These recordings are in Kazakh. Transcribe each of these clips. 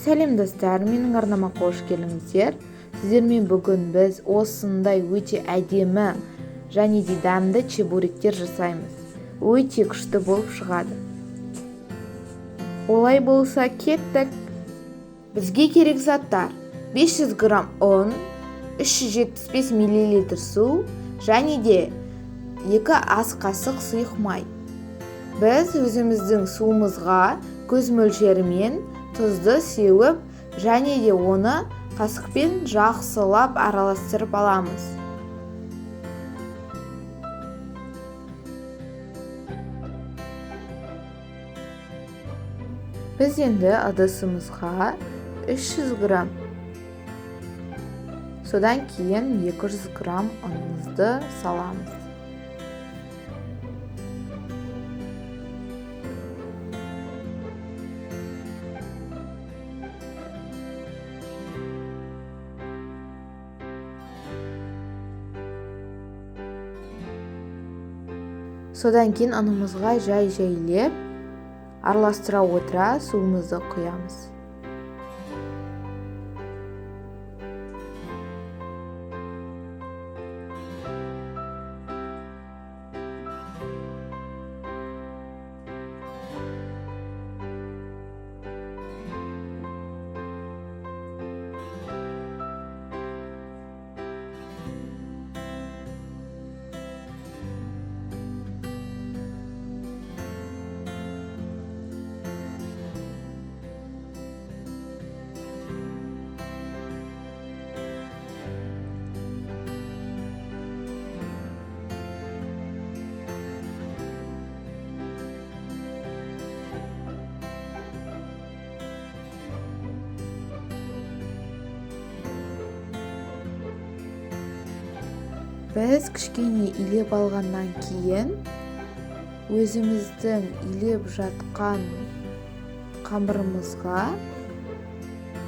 Сәлем достар, менің арнама қош келдіңіздер. Сіздермен бүгін біз осындай өте әдемі және де дәмді чебуректер жасаймыз. Өте күшті болып шығады. Олай болса кеттік. Бізге керек заттар: 500 грамм ұн, 375 мл су және де 2 ас қасық сұйық май. Біз өзіміздің суымызға көз мөлшерімен тұзды сеуіп және де оны қасықпен жақсылап араластырып аламыз. Біз енді ыдысымызға 300 грамм, содан кейін 200 грамм ұнымызды саламыз. Содан кейін ұнымызға жай-жайлеп араластыра отыра суымызды құямыз. Біз кішкене илеп алғаннан кейін өзіміздің илеп жатқан қамырымызға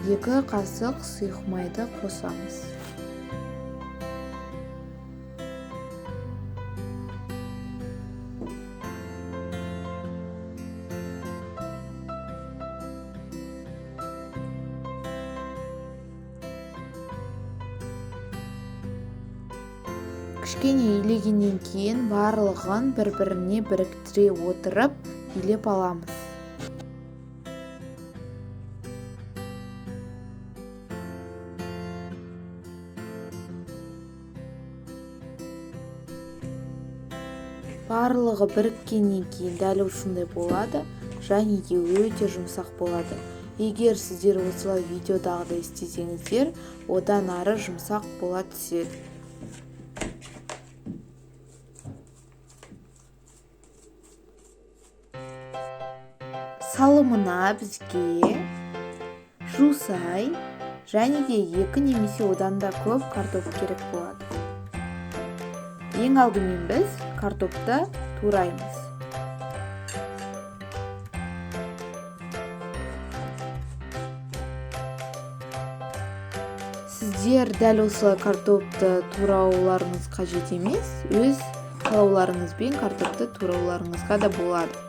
2 қасық сұйық майды қосамыз. Кішкене илегеннен кейін барлығын бір-біріне біріктіре отырып илеп аламыз. Барлығы біріккеннен кейін дәл осындай болады және де өте жұмсақ болады. Егер сіздер осылай видеодағыдай істесеңіздер, одан ары жұмсақ бола түседі. Салымына бізге жусай және де 2 немесе одан да көп картоп керек болады. Ең алдымен біз картопты тураймыз. Сіздер дәл осылай картопты турауларыңыз қажет емес, өз қалауларыңызбен картопты турауларыңызға да болады.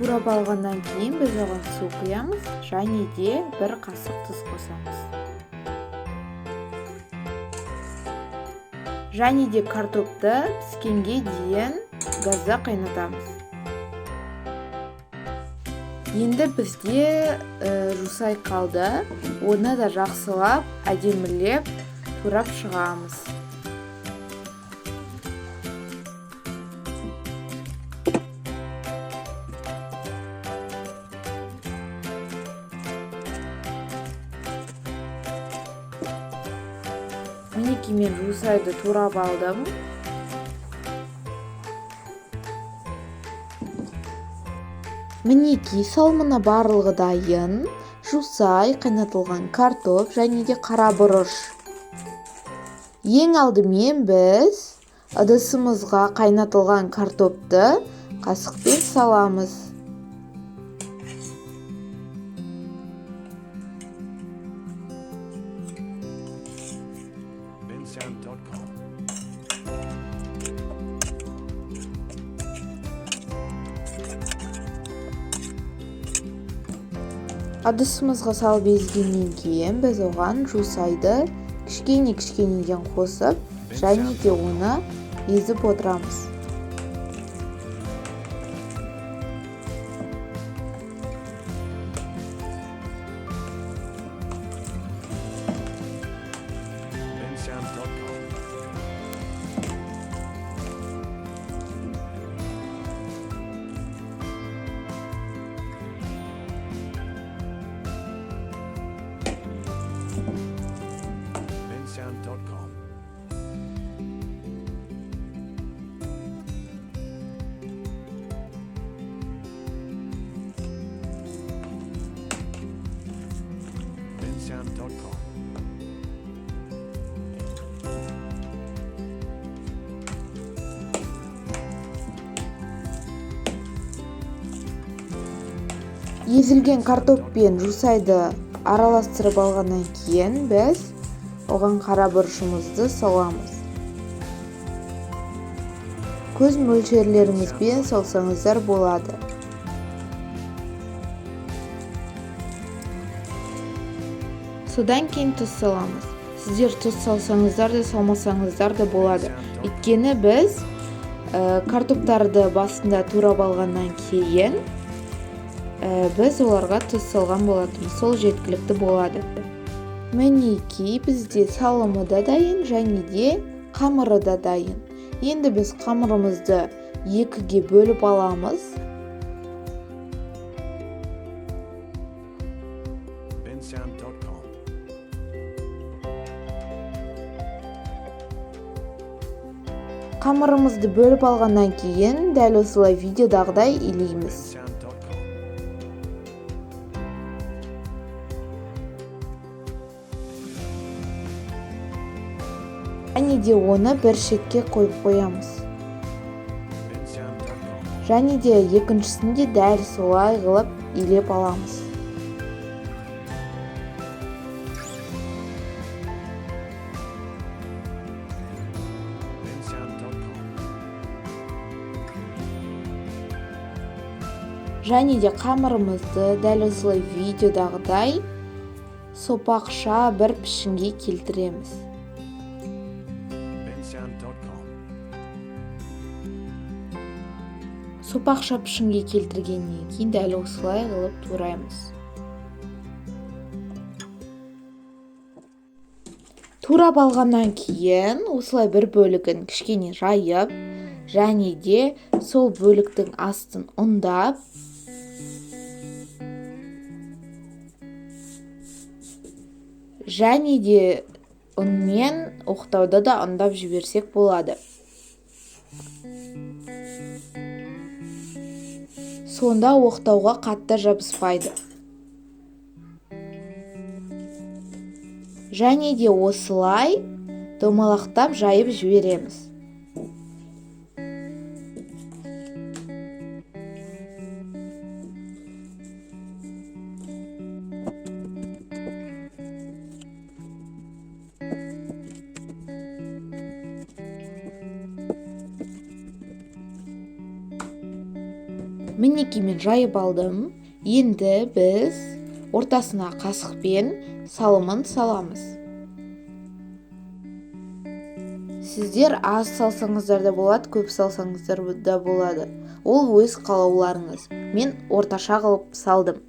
Турап алғаннан кейін біз оған су құямыз және де 1 қасық тұз қосамыз. Және де картопты піскенге дейін газда қайнатамыз. Енді бізде жусай қалды. Оны да жақсылап, әдемілеп турап шығамыз. Мінекей мен жусайды турап алдым. Мінекей, салымына барлығы дайын. Жусай, қайнатылған картоп және де қара бұрыш. Ең алдымен біз ыдысымызға қайнатылған картопты қасықпен саламыз. Bensound.com. Ыдысымызға салып езгеннен кейін біз оған жусайды кішкене-кішкенеден қосып, және де оны езіп отырамыз. Bensound.com. Bensound.com. Bensound.com. Езілген картоп пен жусайды араластырып алғаннан кейін біз оған қара бұрышымызды саламыз. Көз мөлшерлеріңізбен салсаңыздар болады. Содан кейін тұз саламыз. Сіздер тұз салсаңыздар да, салмасаңыздар да болады. Өйткені біз картоптарды басында турап алғаннан кейін біз оларға тұз салған болатынбыз. Сол жеткілікті болады. Мінекей, бізде салымы да дайын және де қамыры да дайын. Енді біз қамырымызды екіге бөліп аламыз. Bensound.com. Қамырымызды бөліп алғаннан кейін дәл осылай видеодағыдай илейміз. Bensound.com. Және де оны бір шетке қойып қоямыз. Bensound.com. Және де екіншісін де дәл солай қылып илеп аламыз. Bensound.com. Және де қамырымызды дәл осылай видеодағыдай сопақша бір пішінге келтіреміз. Bensound.com. Сопақша пішінге келтіргеннен кейін дәл осылай қылып тураймыз. Турап алғаннан кейін осылай бір бөлігін кішкене жайып, және де сол бөліктің астын ұндап, және де ұнмен оқтауды да ұндап жіберсек болады. Сонда оқтауға қатты жабыспайды. Және де осылай домалақтап жайып жібереміз. Мінекей, мен жайып алдым. Енді біз ортасына қасықпен салымын саламыз. Сіздер аз салсаңыздар да болады, көп салсаңыздар да болады. Ол өз қалауларыңыз. Мен орташа қылып салдым.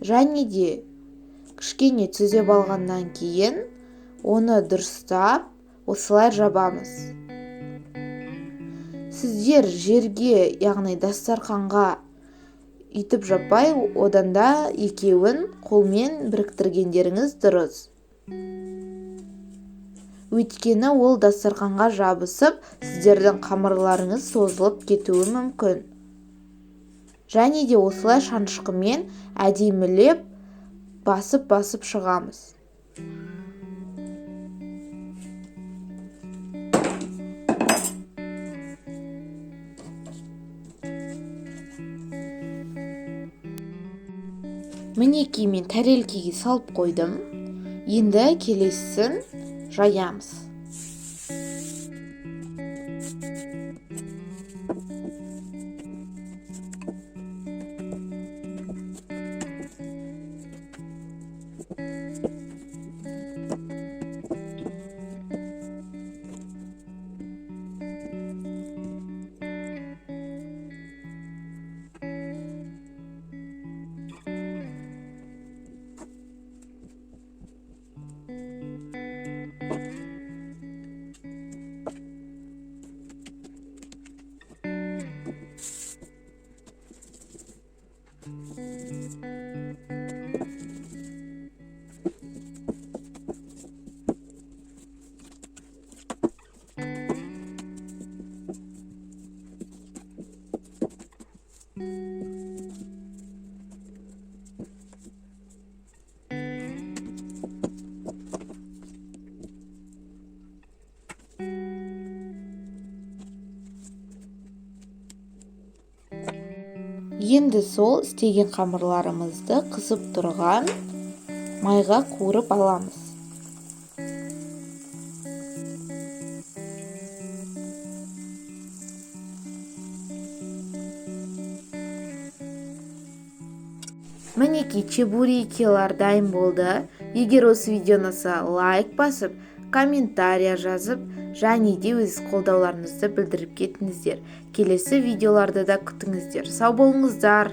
Және де кішкене түзеп алғаннан кейін оны дұрыстап осылай жабамыз. Сіздер жерге, яғни дастарханға үйтіп жаппай, одан да екеуін қолмен біріктіргендеріңіз дұрыс. Өйткені ол дастарханға жабысып, сіздердің қамырларыңыз созылып кетуі мүмкін. Және де осылай шанышқымен әдемілеп басып-басып шығамыз. Мінекей, мен тәрелкеге салып қойдым. Енді келесісін жаямыз. Енді сол істеген қамырларымызды қызып тұрған майға қуырып аламыз. Мінекей, чебурекилар дайын болды. Егер осы видео ұнаса, лайк басып, комментария жазып, және де өз қолдауларыңызды білдіріп кетіңіздер. Келесі видеоларды да күтіңіздер. Сау болыңыздар.